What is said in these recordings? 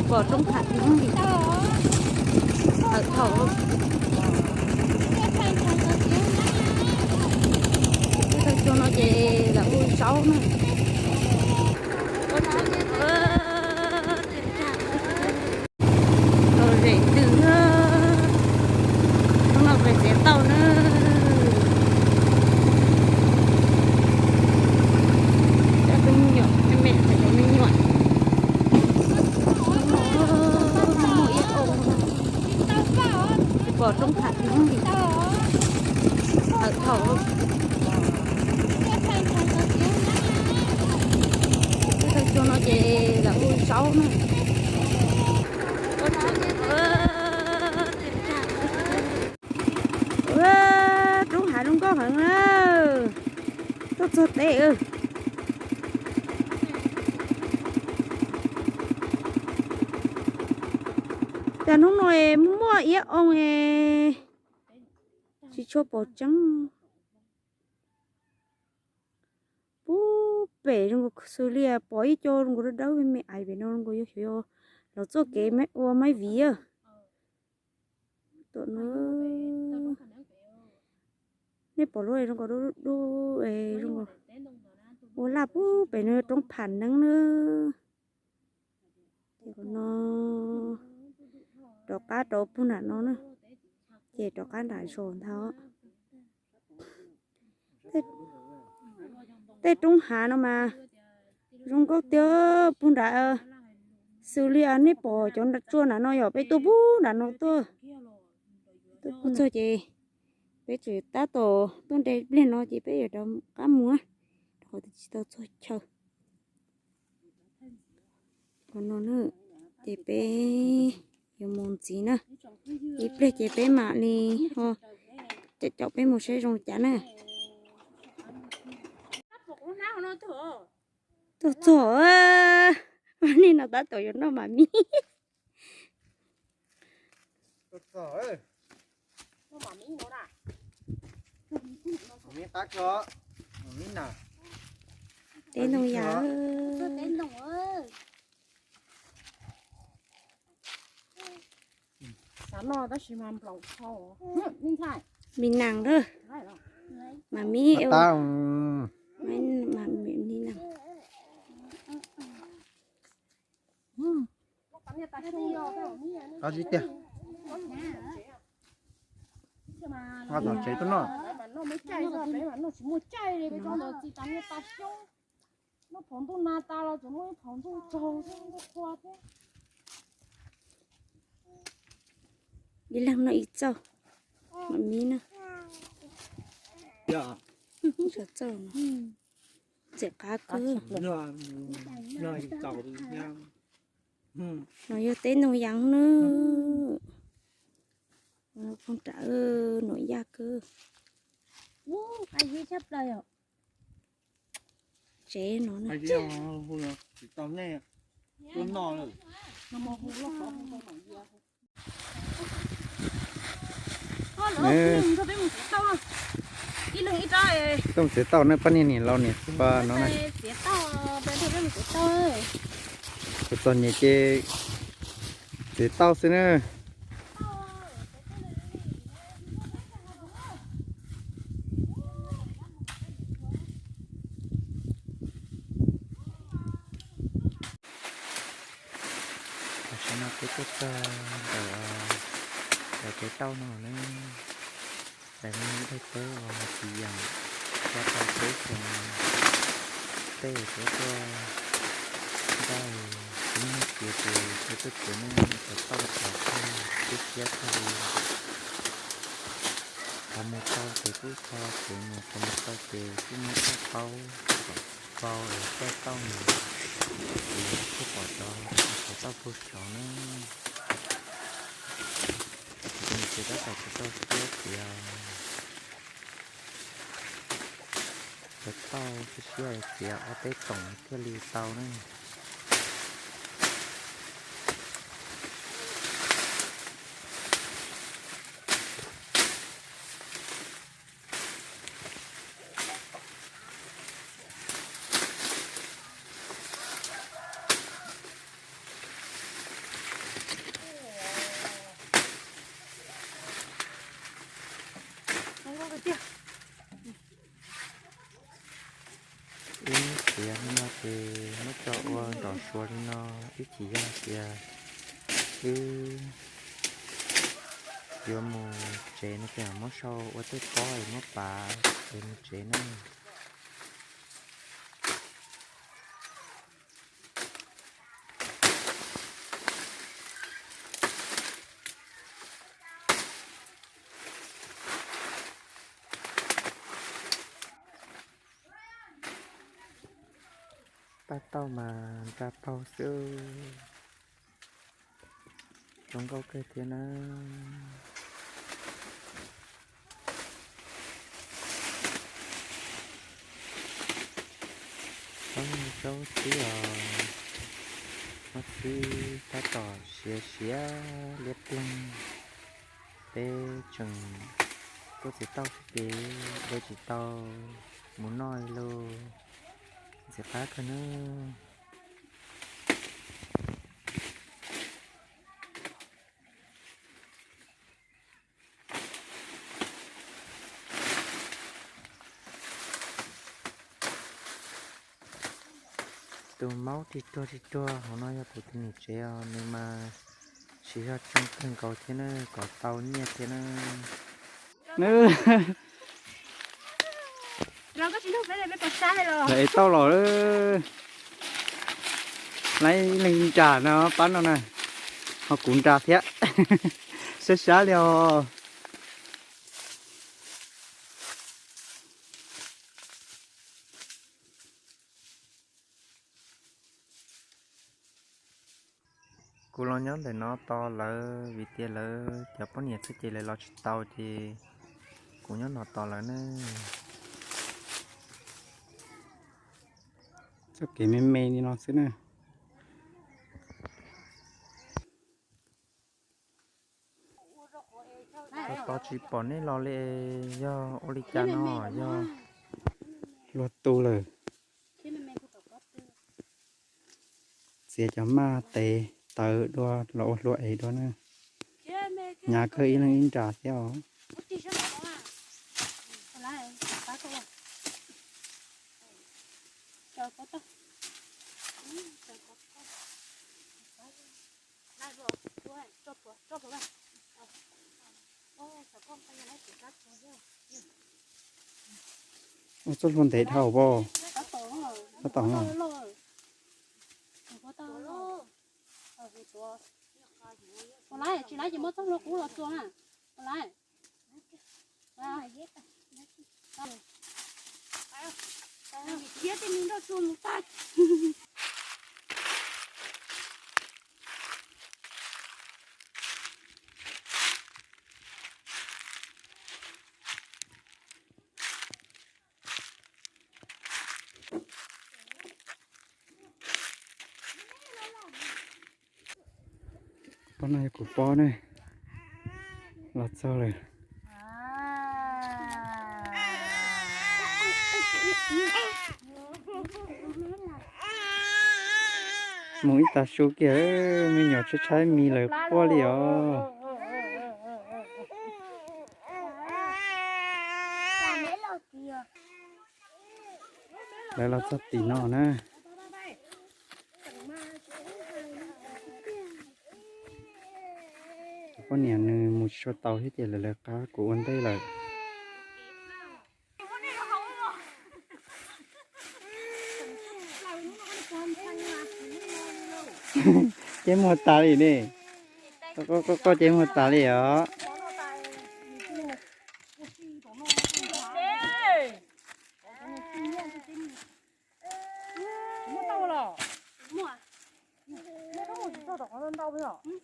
Pom roob hav no li, tawm thaum tawm cua no ces lam ua zaub na. Lom zem ntws na. Hnub no peb txiav tauj na. Coj tus me nyuam, me me, cov me nyuam. Muaj ib oo, tsis pom roob hav no li, tawm thaum tawm cua no ces lam ua zaub na. Roob hav zoo nkauj heev na. Tuaj txog teb. Cas hnub no muaj ib oo es tsis tshua pom tseeb. Pub pem zoo nkaus xws li pom ib co zoo nkaus dawb dawb me me ais pem no zoo nkaus yuav xyov los txoj kev ua maib viv. Tom no nej pom lub zoo nkaus dub dub zoo nkaus ua laj pub pem no roob pham neeb na. Ces qhov no rov qab rau puag nram no na, ces rov qab nram zos ntag. Tej roob hav no mas zoo nkauj tiag puag nrad, xws li nej pom cov tsua nram no yog peb tuaj puag nram no tuaj. Tuaj puag txog ces peb tseem tab tom tuaj nres pliag no ces peb yuav rov qab mus, rau qhov tsis tau txog chaw. Qhov no na, ces peb yuav mus ntxiv na, ib pliag ces peb mam li ho caum caum peb mus saib zoo cas na. Tuaj txog, nej no tab tom yuav noj mam mib. Teb ntoo yas. Mis nas lawm, mam mib, mam mib nas. Qab zib tiag. Ho tom tsev tuaj noj. Ib leeg noj ib txauj, mam mib na. Ib txauj no, ntxim qab kawg. No yog teb ntoo yas na. Phooj ywg, nov yaj kawg. Tsev no na. Tuaj txiav tauj ne, pab niag niam laus niam hluas no na. Txom txom nyem ces txiav tauj xwb na. Tam sim no peb tuaj txog ntawm daim tsev tauj no na. Daim no yog ib daim teb uas tsis yeem, tau tau peb xyoo tej, peb tuaj nqaij xib nyuj cia ces peb tuaj txiav nej cov tauj cov thiaj siab siab kawg li. Qhov mus tau ces kuj txog, ces mus qhov mus tau ces kuj muab tauj paub, tau paub es txawj tauj mus, ces thiaj pom cov, cov tauj puag saud na. Ces tab tom tau siab txiav, cov tauj siab siab txiav ob peb toom thiaj li tau na. Ua nrom suav li no, ib chim yog hais tias wb yuav mus tsev no ces muab sau ua tej pob es muab pav es mus tsev na. Paj tauj mas nra paug xwb. Zoo nkauj kawg thiab na. Tsob zaub txib os, mob txwb tab tom siav siav liab ploog. Peb tseem tuaj txiav tauj xwb ces de tsis tau mus noj li lauj. Ntxim qab kawg nawb. Tus maub rig ruag rig ruag hauv no yog kuv tus niam tsev os, nws mas siv zog tsoo kawg nkaus thiab na, kom tau nyiaj thiab na. Lawv ev tauj los, lawv ib leeg nra no pab no na, ho kuv nra thiab. Sab sab li os. Kuv los nyob ntawm no tos lawv vim tias lawv cov poj niam txhij ces lawv los tsis tau ces kuv nyob no tos lawv ne. Txoj kev me me li no xwb na. Tos tsis pom nej los li, yog ua li cas no yog luag tu lawm. Txiav cov maj tes tawv dua los ua hlua ev dua na. Hnyav kawg ib leeg ib nra thiab os. Ua txoj hlua ntev dhau pob. Tab tom no. Ua lawm, tsis laib ces muab txoj hlua qub los txua na. Ua lawm. Thiab tej me nroj tsuag mus tag. Pob no yog kuv pob ne, los txog lawm. Mus ib tag su kiag, me nyuam tshaib tshaib mis lawm quaj li os. Lawv los txog tim no na. Kuv poj niam nws mus tsis tau thiab ces lawv lawv qab kuv ua ntej lawm. Ceb muag tas li ne. Koj ceb muag tas li os. Nws tuaj nyiag nra lawm. Lub tsev hlais ntoo li no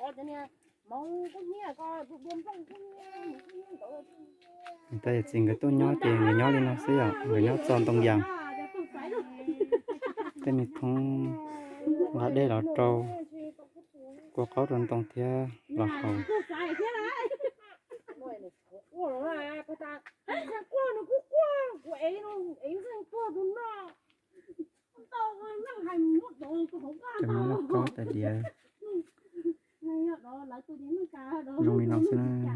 xwb na. Niam tais yawm txiv nkawd tuaj nyob ces nkawd nyob li no xwb yom, nkawd nyob txog ntoo yas. Tej me thoob nqa dej los rau, kua qaub rau ntoo thiab los haus. Cov me lauj kaub tais diav zoo li no xwb na.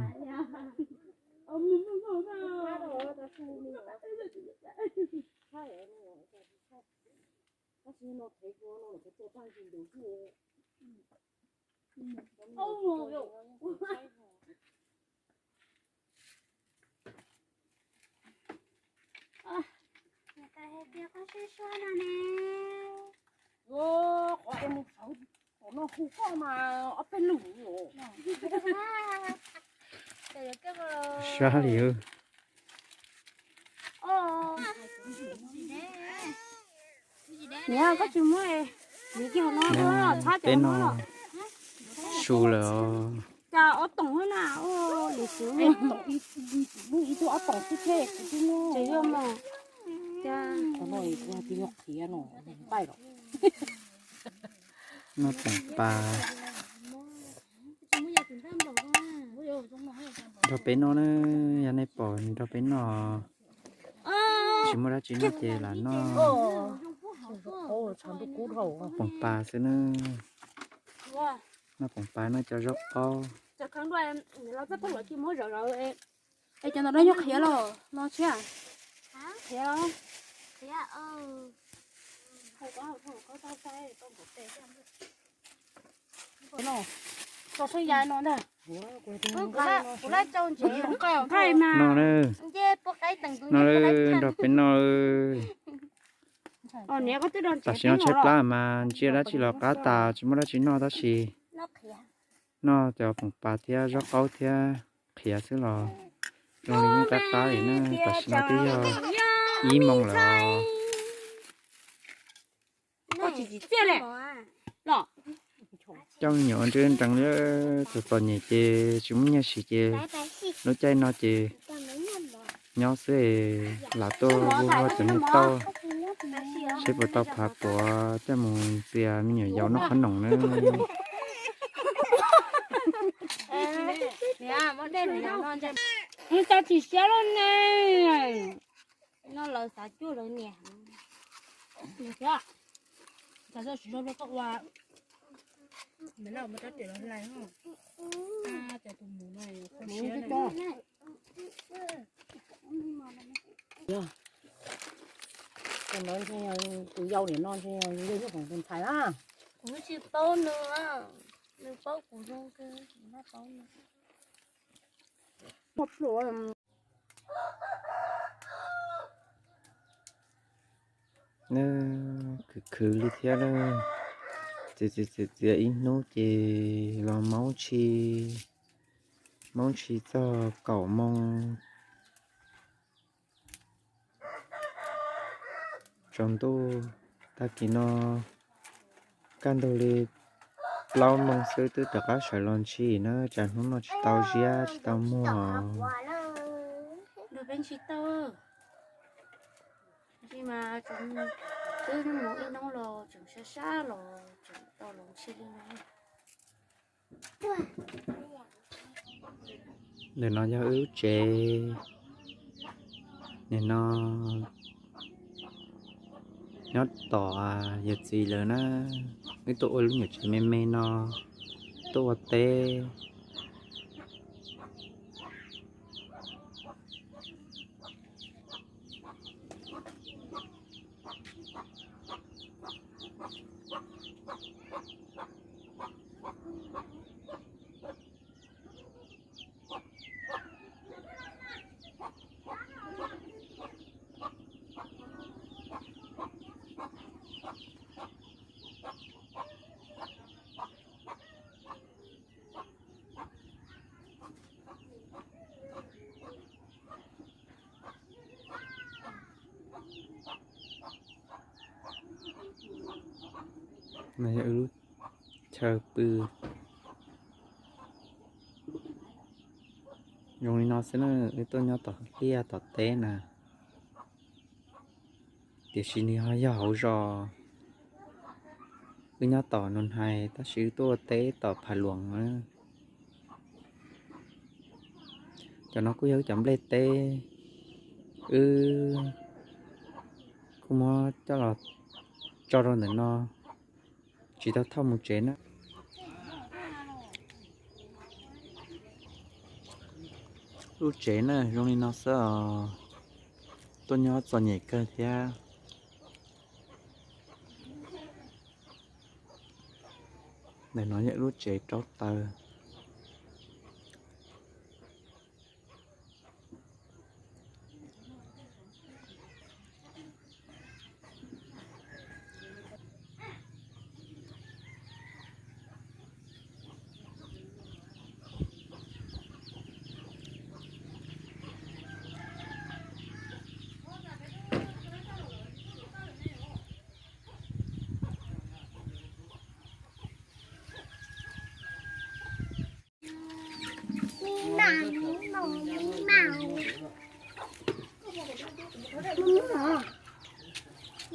Qhov es mus sawv tom no hu koj mas ob peb lwm. Sab li. Niam, koj tsis muab, peb no su lawm os. Cas ob toom na, ua li xwb. Ib tug ob toom xwb thiab, kuv twb muab. Tsis yog mas. Qhov no kuv hais tias yog qhiav no, nqaij los. Noj poom pas. Nrog peb noj na, yog nej pom nrog peb noj. Tsis muaj dab tsi noj ces lam noj poom pas xwb na. Noj poom pas noj cov zaub qaub. Es cov ntawm no nyob qhiav los no thiab. Qhiav. No na, nrog peb noj. Tam sim no tshaib plab mas ntsia dab tsi los qab tas, tsis muaj dab tsi noj tab sis noj cov poom pas thiab zaub qaub thiab qhiav xwb los zoo li yeej qab qab li na. Tam sim no twb yog ib moos lawm. Coj me nyuam ua ntsej nrees li, txom txom nyem ces tsis muaj nyiaj siv ces lub caij no ces nyob xwb, lam tuaj ua cov niag tauj seb puas tau phav puav coj mus ntxias me nyuam yaus noj qhob noom na. Tsis siab loj ne. No lawv xav cuag lawv niam. Tus yau niam no ntshe yog nyuj poom tus ntxhais na. Kuv tsis paub nws, nws paub kuv zoo kawg, kuv tsis paub nws. Khwv khwv li thiab na. Txiav txiav txiav txiav ib hnub ces los maub ntshis, maub ntshis txog kaum moos tsaus ntuj. Tag kis no kaj ntug li plaub moos xwb twb rov qab sawv los ntshis na, tsam hnub no tsis tau ziab tsis tau muag. Ntshis mas twb mus ib hnub los tseem sab sab los tseem tau los ntshis li no. Ntawm no yog wb lub tsev, nim no nyob tom yawm txiv lawm na. Wb tuaj ua lub nyuam tsev me me no, tuaj ua teb. Chaw pw. Zoo li no xwb na, wb tuaj nyob tom liaj tom teb na, tiam sis nws ho yog hauv zos. Wb nyob tom Nus Hais tab sis wb tuaj ua teb tom Phav Luas na. Cov no kuj yog wb cov nplej teb, wb kuj muab coj los tso rau ntawm no, tsis tau thauj mus tsev na. Lub tsev na zoo li no xwb os, tuaj nyob txom nyem kawg thiab. Ntawm no yog lub tsev rau taws.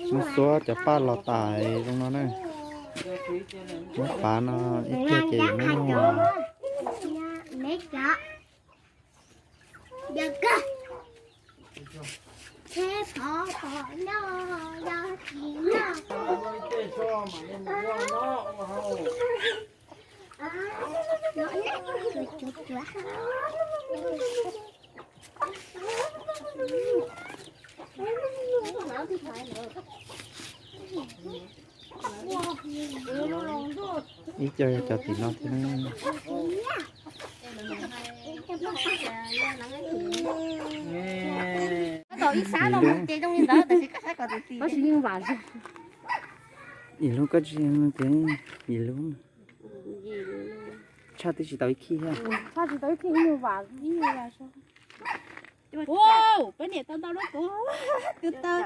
Muab xuab cov paj los tas zoo no na. Muab pav no ib pliag ces muab Ib co yog cov tim no thiab na. Ib lub, ib lub koj tsis, ib lub tshaj twb tsis tau ib khib thiab. Peb niam tau ntau lub, kuv tau,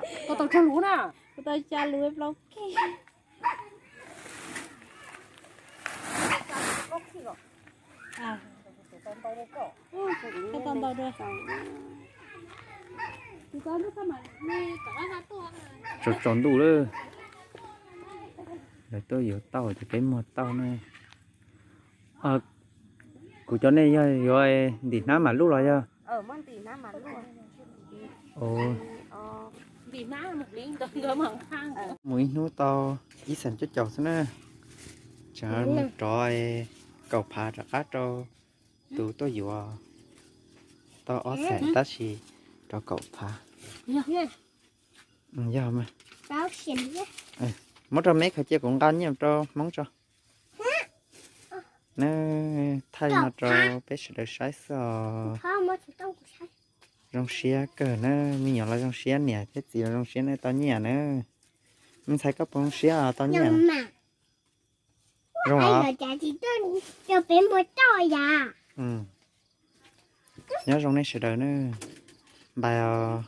tau xya lub plaub khib. Tsaus tsaus ntuj lawm, lawv tuaj yuav tauj ces peb muag tauj na. Kuv cov nej yog yuav ntim hnab mam luj los yog? Mus ib hnub tau ib xeem cuaj caum xwb na. Tseem mus rov kaum phav rov qab rau tus tuaj yuav. Tau ob xeem tab sis rov kaum phav. Yog mas. Muab rau me khaws cia kuv nqa nyiaj rau Hmoob tso. Neb thaij no rau peb sawv daws saib xwb os. Zoo siab kawg na, me nyuam los zoo siab, niam thiab txiv los zoo siab na, tau nyiaj na. Me ntxhais koj puas zoo siab tau nyiaj? Zoo os. Nyob zoo nej sawv daws na. Npais os.